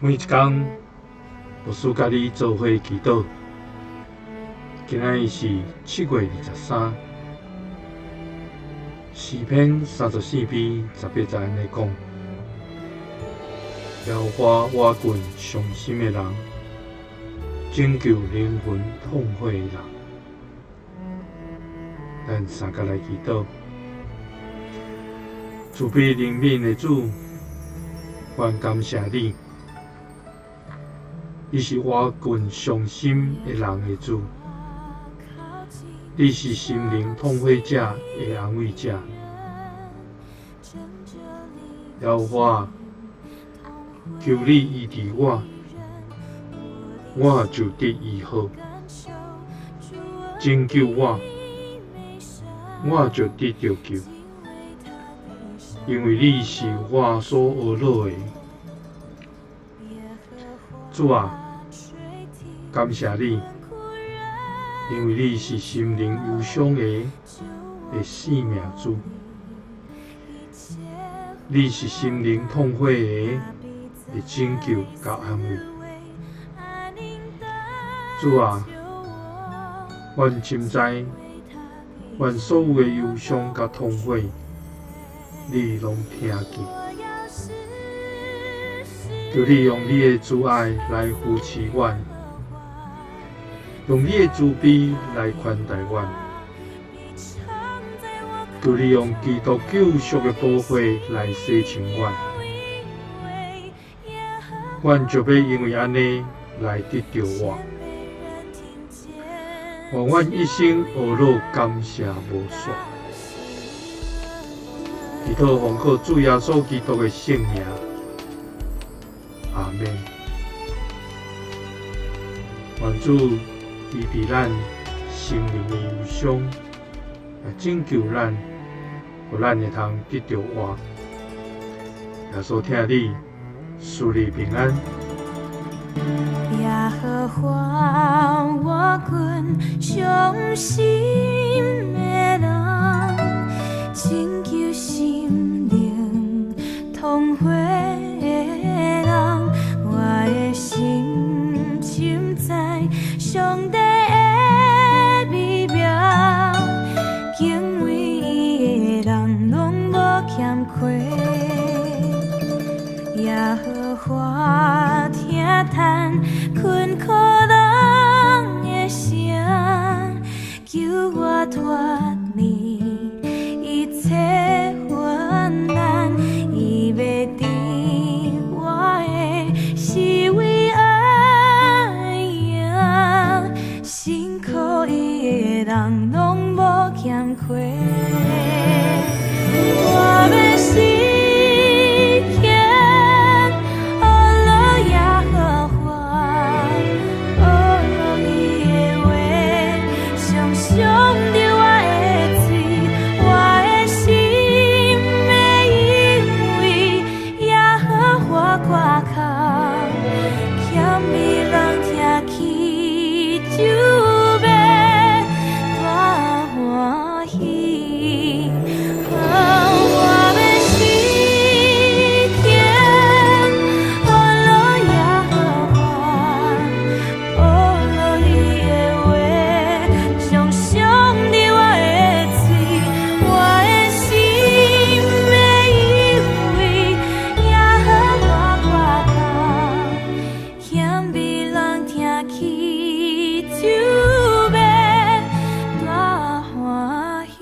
每一工，牧師佮你做伙祈禱。今仔日是7月23，詩篇34篇18節按呢講：耶和華倚近傷心的人，拯救靈魂痛悔的人。咱三佮來祈禱，慈悲憐憫的主，阮感謝你。你是倚近傷心的人的主，你是心靈痛悔者的安慰者。耶和華，求你醫治我，我就得醫好；拯救我，我就得著救，因為你是我所呵咾的。主啊，感謝你，因為你是心靈憂傷的生命主，你是心靈痛悔的拯救佮安慰。主啊，阮深知，阮所有的憂傷佮痛悔，你攏聽見。求你用你的慈愛來扶持阮，用你的慈悲來寬待阮。求你用基督救贖的寶血來洗清阮，阮就欲因為按呢來得著活。願阮一生呵咾感謝無煞。祈禱奉靠主耶穌基督的聖名。阿們。願主醫治咱心靈的憂傷，來拯救咱，予咱會通得著活。耶穌疼你，賜你平安。耶和華倚近傷心的人，拯救心靈痛悔的人。我的心深知上帝的美妙，敬畏伊的人攏無欠虧。耶和華聽嘆困苦人的聲，救我脫離一切患難。伊欲治我的是為愛贏，信靠伊的人攏無欠虧。我欲時刻呵咾耶和華，呵咾伊的話，常常佇我的喙，我的心會因為耶和華誇口，謙卑人聽起就欲大歡喜。我欲時刻呵咾耶和華，呵咾伊的話，常常佇我的喙，我的心會因為耶和華誇口，謙卑人聽起就欲大歡喜。